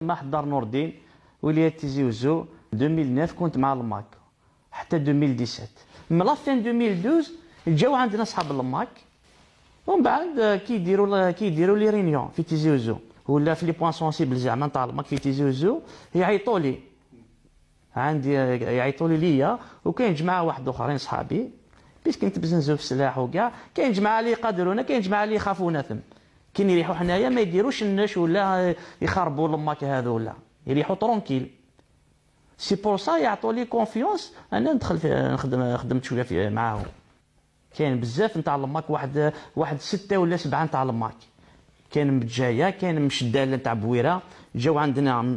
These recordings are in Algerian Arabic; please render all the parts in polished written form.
محضر نور الدين، ولاية تيزي وزو. 2009 كنت مع الماك حتى 2017. من la fin 2012 جاو عندنا صحاب الماك، ومن بعد كي يديروا les réunions في تيزي وزو ولا في les points sensibles زعما نتاع الماك في تيزي وزو، يعيطوا لي عندي، يعيطوا لي ليا، وكاين جماعة واحد اخرين صحابي، puisque نتبزنزو في السلاح وكاع. كاين جماعة اللي يقدرونا، كاين جماعة اللي يخافونا. ثم كي نريحو حنايا ما يديروش النش ولا يخربوا الماك هذو ولا يريحوا tranquille. c'est pour ça يعطوا لي confiance، انا ندخل في نخدم. خدمت شوية في معاهم. كاين بزاف نتاع الماك، واحد ستة ولا سبعة نتاع الماك. كاين مبجايه، كاين مشداله نتاع بويره، جاو عندنا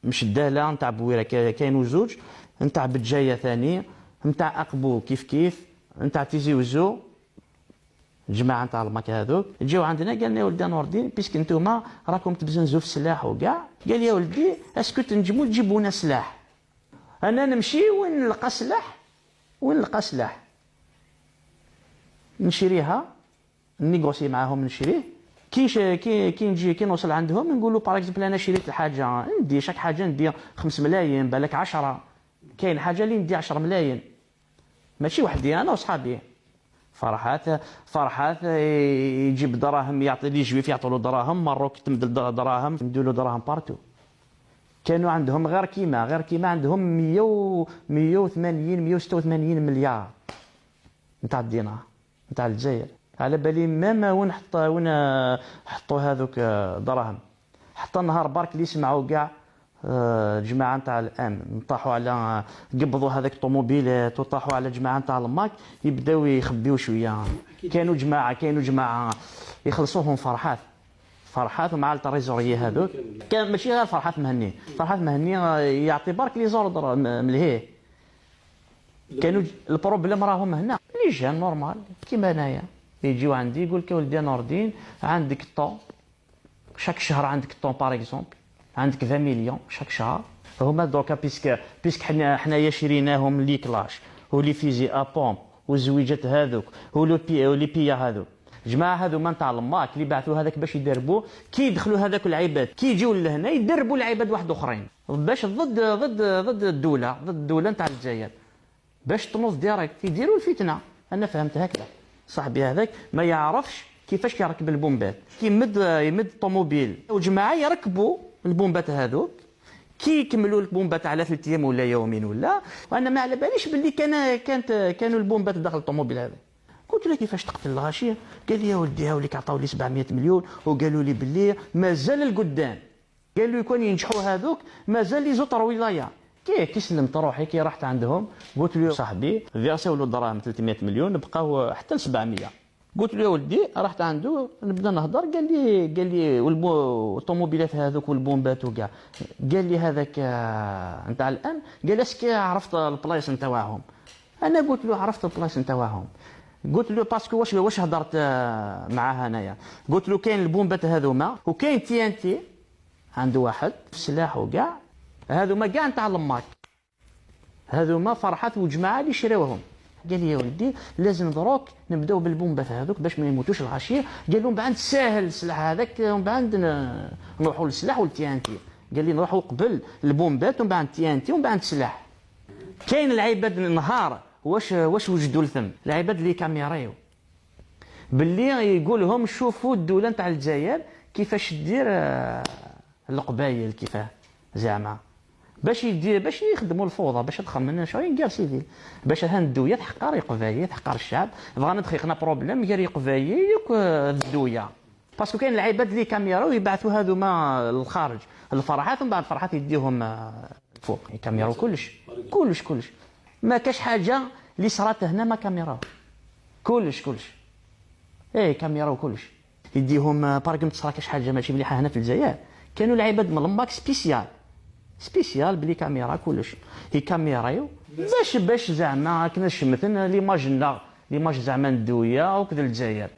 مشداله نتاع بويره، كاينوا زوج نتاع بجاية ثاني، نتاع اقبو كيف كيف، نتاع تيزي وزو. الجماعة نتاع الماك هذوك جاو عندنا، قال لنا: يا ولدي نور الدين، puisque نتوما راكم تبزنزو في السلاح وكاع، قال يا ولدي est-ce que تنجموا تجيبوا لنا سلاح؟ انا نمشي وين نلقى سلاح، وين نلقى سلاح نشريها، négocier معاهم نشريه. كي نجي، كي نوصل عندهم، نقولوا par exemple انا شريت الحاجه، ندي chaque حاجة ندي 5 ملايين، بالك 10، كاين حاجة اللي ندي 10 ملايين. ماشي وحدي، انا وصحابي. فرحات فرحات يجيب دراهم، يعطي les juifs، يعطوا له دراهم، ماروك تمد دراهم، يمدوا له دراهم partout. كانوا عندهم غير كيما عندهم 100 180 186 مليار نتاع الدينار نتاع الجزائر. على بالي même وين حطوا هذوك دراهم، حتى النهار برك اللي سمعوا كاع جماعة نتاع الامن طاحوا على، قبضوا هذاك الطوموبيلات وطاحوا على جماعة نتاع الماك، يبداو يخبيو شويه. كانوا جماعه يخلصوهم فرحات فرحات ومع ال trésorier هذوك. كان ماشي غير فرحات مهني، فرحات مهني يعطي برك les ordres ملهيه. كانوا ال problème راهم هنا les gens normal كيما انايا، يجيو عندي يقول لك: ولدي نور الدين، عندك tant chaque شهر، عندك tant par exemple عندك 20 مليون chaque شهر. هما دوكا puisque حنايا شريناهم les kalachs و les fusils à pompe والزويجات هذوك و les PA هذوك. جماعة هذو من تاع الماك اللي بعثوا هذاك باش يدربوا، كي يدخلوا هذاك العباد، كي يجيو لهنا يدربوا العباد واحد اخرين باش ضد الدوله نتاع الجزائر، باش تنوض direct يديروا الفتنه. انا فهمت هكذا. صاحبي هذاك ما يعرفش كيفاش يركب البومبات، كيمد يمد الطوموبيل وجماعه يركبوا البومبات هذوك. كي يكملوا البومبات على 3 ايام ولا يومين ولا، وانا ما على باليش باللي كان كانت كانوا البومبات داخل الطوموبيل هذا. قلت له: كيفاش تقتل الغاشيه؟ قال لي: يا ولدي، هاوليك عطاو لي 700 مليون وقالوا لي باللي مازال القدام، قالوا يكون ينجحوا هذوك مازال les autres ولايه. كي سلمت روحي، كي رحت عندهم، قلت له صاحبي فيرسيو له دراهم 300 مليون، بقاو حتى ل 700. قلت له: يا ولدي، رحت عنده نبدا نهضر، قال لي الطوموبيلات هذوك والبومبات وكاع. قال لي هذاك نتاع الامن، قال: est-ce que عرفت البلايص نتاعهم؟ انا قلت له: عرفت البلايص نتاعهم. قلت له parce que واش هضرت معاه انايا، قلت له كاين البومبات هذوما وكاين TNT عنده واحد في السلاح وكاع. هذوما كاع نتاع الماك، هذوما فرحات وجماعه اللي شراوهم. قال لي: يا ولدي، لازم دروك نبداو بالبومبات هذوك باش ما يموتوش الغاشيه. قال لهم بعد ساهل السلاح هذاك، ومن بعد نروحوا للسلاح وال TNT. قال لي: نروحوا قبل البومبات ومن بعد TNT ومن بعد السلاح. كاين العباد النهار واش وجدوا لثم العباد اللي كاميرايو باللي يقول لهم: شوفوا الدولة نتاع الجزائر كيفاش دير القبايل، كيفاه زعما باش يدير باش يخدموا الفوضى، باش تدخل من شوية guerre civile، باش هان الدويه تحقر يقبايل، تحقر الشعب. بغانا دخلنا problème غير يقبايل ياك الدويه، parce que كاين العباد اللي كاميرا ويبعثوا هذوما للخارج الفرحات، ومن بعد الفرحات يديهم فوق كاميرا كلش كلش كلش. ما كاش حاجة اللي صرات هنا ما كاميرا، كلش كلش، ايه كاميرا وكلش يديهم. par exemple تصرا كاش حاجة ماشي مليحة هنا في الجزائر، كانوا العباد من الماك spécial spécial ب les caméras كلش هي كاميرايو باش زعما كنا شمتنا l'image زعما ندويه وكذا الجزائر.